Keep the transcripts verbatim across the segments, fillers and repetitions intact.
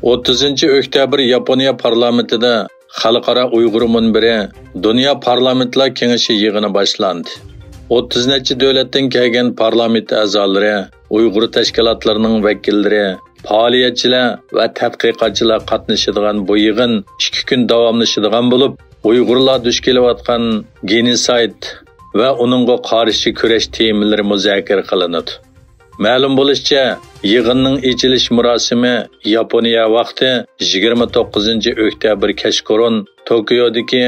ئوتتۇزىنچى ئۆكتەبىر ياپونىيە پارلامېنتىدا خەلقئارا ئۇيغۇر مۇنبىرى دۇنيا پارلامېنتلار كېڭىشى يىغىنى باشلاندى. ئوتتۇز نەچچە دۆلەتتىن كەلگەن پارلامېنت ئەزالىرى، ئۇيغۇر تەشكىلاتلىرىنىڭ ۋەكىللىرى، پائالىيەتچىلەر ۋە تەتقىقاتچىلار قاتنىشىدىغان بۇ يىغىن ئىككى كۈن داۋاملىشىدىغان بولۇپ، ئۇيغۇرلار دۇچ كېلىۋاتقان گېنوسايد ۋە ئۇنىڭغا قارشى كۈرەش تېمىلىرى مۇزاكىرە قىلىنىدۇ. مەلۇم بولۇشىچە، يىغىننىڭ ئېچىلىش مۇراسىمى ياپونىيە ۋاقتى يىگىرمە توققۇزىنچى ئۆكتەبىر كەچقۇرۇن توكيودىكى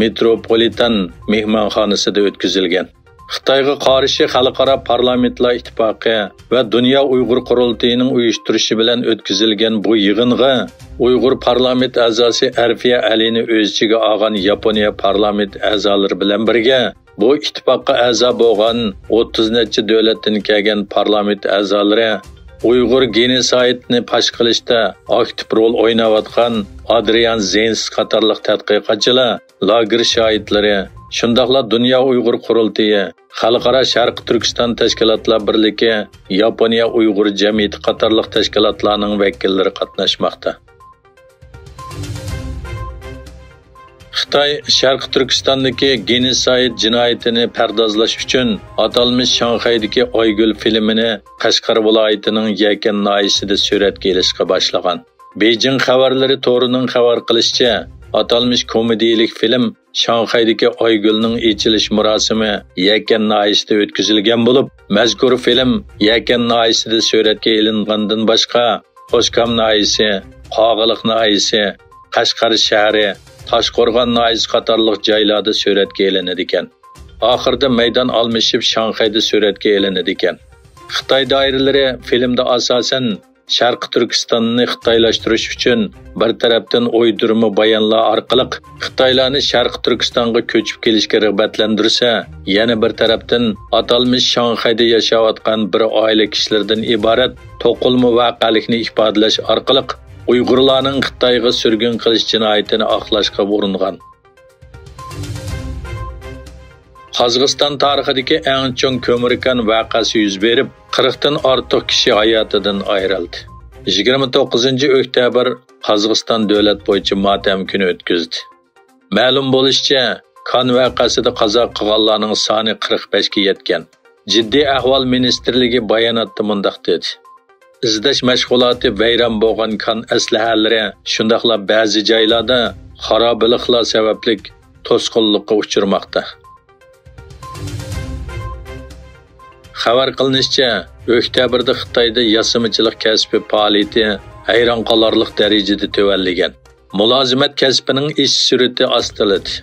مېتروپولىتان مېھمانخانىسىدا ئۆتكۈزۈلگەن. خىتايغا قارشى خەلقئارا پارلامېنتلار ئىتتىپاقى ۋە دۇنيا ئۇيغۇر قۇرۇلتىيىنىڭ ئۇيۇشتۇرۇشى بىلەن ئۆتكۈزۈلگەن بۇ يىغىنغا ئۇيغۇر پارلامېنت ئەزاسى ئەرفىيە ئەلىنى ئۆز ئىچىگە ئالغان ياپونىيە پارلامېنت ئەزالىرى بىلەن بىرگە، بۇ ئىتتىپاققا ئەزا بولغان ئوتتۇز نەچچە دۆلەتتىن كەلگەن پارلامېنت ئەزالىرى، ئۇيغۇر گېنوسايدنى پاش قىلىشتا ئاكتىپ رول ئويناۋاتقان ئادرىيان زېنس قاتارلىق تەتقىقاتچىلار، لاگېر شاھىتلىرى، شۇنداقلا دۇنيا ئۇيغۇر قۇرۇلتىيى، خەلقئارا شەرقىي تۈركىستان تەشكىلاتلار بىرلىكى، ياپونىيە ئۇيغۇر جەمئىيىتى قاتارلىق تەشكىلاتلارنىڭ ۋەكىللىرى قاتناشماقتا. خىتاي شەرقىي تۈركىستاندىكى گېنوسايد جىنايىتىنى پەردازلاش ئۈچۈن ئاتالمىش شاڭخەيدىكى ئايگۈل فىلىمىنى قەشقەر ۋىلايىتىنىڭ يەكەن ناھىيەسىدە سۈرەتكە ئېلىشقا باشلىغان. بېيجىڭ خەۋەرلىرى تورىنىڭ خەۋەر قىلىشىچە، ئاتالمىش كومېدىيىلىك فىلىم شاڭخەيدىكى ئايگۈلنىڭ ئېچىلىش مۇراسىمى يەكەن ناھىيەسىدە ئۆتكۈزۈلگەن بولۇپ، مەزكۇر فىلىم يەكەن ناھىيەسىدە سۈرەتكە ئېلىنغاندىن باشقا، قوشكام ناھىيەسى، قاغىلىق ناھىيەسى، قەشقەر شەھىرى، تاشقورغان ناھىيەسى قاتارلىق جايلاردا سۈرەتكە ئېلىنىدىكەن. ئاخىرىدا مەيدان ئالمىشىپ شاڭخەيدە سۈرەتكە ئېلىنىدىكەن. خىتاي دائىرىلىرى فىلىمدا ئاساسەن شەرقىي تۈركىستاننى خىتايلاشتۇرۇش ئۈچۈن بىر تەرەپتىن ئويدۇرما بايانلار ئارقىلىق خىتايلارنى شەرقىي تۈركىستانغا كۆچۈپ كېلىشكە رىغبەتلەندۈرسە، يەنە بىر تەرەپتىن ئاتالمىش شاڭخەيدە ياشاۋاتقان بىر ئائىلە كىشىلىرىدىن ئىبارەت توقۇلما ۋەقەلىكنى ئىپادىلەش ئارقىلىق ئۇيغۇرلارنىڭ خىتايغا سۈرگۈن قىلىش جىنايىتىنى ئاقلاشقا ئۇرۇنغان. قازاقىستان تارىخىدىكى ئەڭ چوڭ كۆمۈر كان ۋەقەسى يۈز بېرىپ، قىرىقتىن ئارتۇق كىشى ھاياتىدىن ئايرىلدى. يىگىرمە توققۇزىنچى ئۆكتەبىر قازاقىستان دۆلەت بويىچە ماتەم كۈنى ئۆتكۈزدى. مەلۇم بولۇشىچە، كان ۋەقەسىدە قازا قىلغانلارنىڭ سانى قىرىق بەشكە يەتكەن. جىددىي ئەھۋال مىنىستىرلىكى باياناتتا مۇنداق دېدى: ئىزدەش مەشغۇلاتى ۋەيران بولغان كان ئەسلىھەلىرى، شۇنداقلا بەزى جايلاردا خارابىلىقلار سەۋەبلىك توسقۇنلۇققا ئۇچرىماقتا. خەۋەر قىلىنىشىچە، ئۆكتەبىردە خىتايدا ياسىمىچىلىق كەسپى پائالىيىتى ھەيران قالارلىق دەرىجىدە تۆۋەنلىگەن. مۇلازىمەت كەسپىنىڭ ئېشىش سۈرئىتى ئاستىلىدى.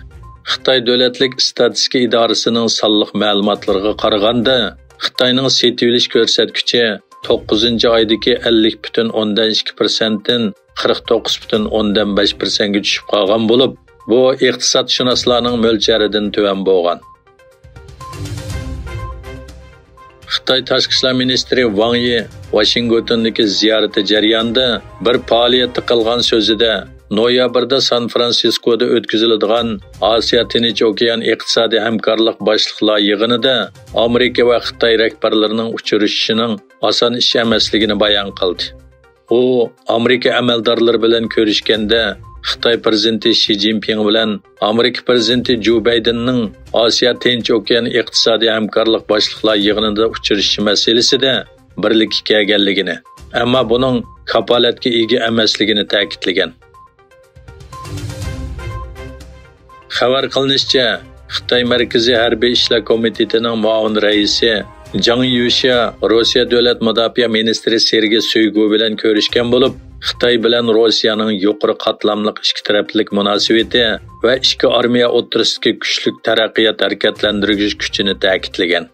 خىتاي دۆلەتلىك ئىستاتىستىكا ئىدارىسىنىڭ سانلىق مەلۇماتلىرىغا قارىغاندا، خىتاينىڭ سېتىۋېلىش كۆرسەتكۈچى توققۇزىنچى ئايدىكى ئەللىك پۈتۈن ئوندىن ئىككى پىرسەنتتىن قىرىق توققۇز پۈتۈن ئوندىن بەش پىرسەنتكە چۈشۈپ قالغان بولۇپ، بۇ ئىقتىسادشۇناسلارنىڭ مۆلچەردىن تۆۋەن بولغان. خىتاي تاشقى ئىشلار مىنىستىرى ۋاڭ يى ۋاشىنگتوندىكى زىيارىتى جەريانىدا بىر پائالىيەتتە قىلغان سۆزىدە، نويابىردا سان فرانسىسكودا ئۆتكۈزۈلىدىغان ئاسىيا تىنچ ئوكيان ئىقتىسادىي ھەمكارلىق باشلىقلار يىغىنىدا ئامېرىكا ۋە خىتاي رەھبەرلىرىنىڭ ئۇچرىشىشىنىڭ ئاسان ئىش ئەمەسلىكىنى بايان قىلدى. ئۇ ئامېرىكا ئەمەلدارلىرى بىلەن كۆرۈشكەندە، خىتاي پىرېزىدېنتى شى جىنپىڭ بىلەن ئامېرىكا پىرېزىدېنتى جو بايدېننىڭ ئاسىيا تىنچ ئوكيان ئىقتىسادىي ھەمكارلىق باشلىقلار يىغىنىدا ئۇچرىشىشى مەسىلىسىدە بىرلىككە كەلگەنلىكىنى، ئەمما بۇنىڭ كاپالەتكە ئىگە ئەمەسلىكىنى تەكىتلىگەن. خەۋەر قىلىنىشىچە، خىتاي مەركىزىي ھەربىي ئىشلار كومىتېتىنىڭ مۇئاۋىن رەئىسى جاڭ يۈشيا روسىيە دۆلەت مۇداپىئە مىنىستىرى سېرگېي شويگۇ بىلەن كۆرۈشكەن بولۇپ، خىتاي بىلەن روسىيەنىڭ يۇقىرى قاتلاملىق ئىككى تەرەپلىك مۇناسىۋىتى ۋە ئىككى ئارمىيە ئوتتۇرىسىدىكى كۈچلۈك تەرەققىيات ھەرىكەتلەندۈرگۈچ كۈچىنى تەكىتلىگەن.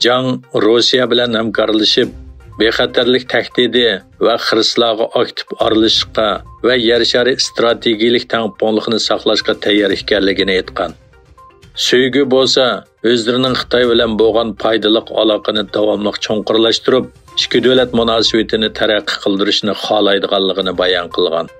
جاڭ روسىيە بىلەن ھەمكارلىشىپ، بىخەتەرلىك تەھدىتى ۋە خىرىسلارغا ئاكتىپ ئارىلىشىشقا ۋە يەر شارى ئىستراتېگىيىلىك تەڭپۇڭلۇقىنى ساقلاشقا تەييار ئىكەنلىكىنى ئېيتقان. سۆيگۈ بولسا ئۆزلىرىنىڭ خىتاي بىلەن بولغان پايدىلىق ئالاقىنى داۋاملىق چوڭقۇرلاشتۇرۇپ، ئىككى دۆلەت مۇناسىۋىتىنى تەرەققىي قىلدۇرۇشنى خالايدىغانلىقىنى بايان قىلغان.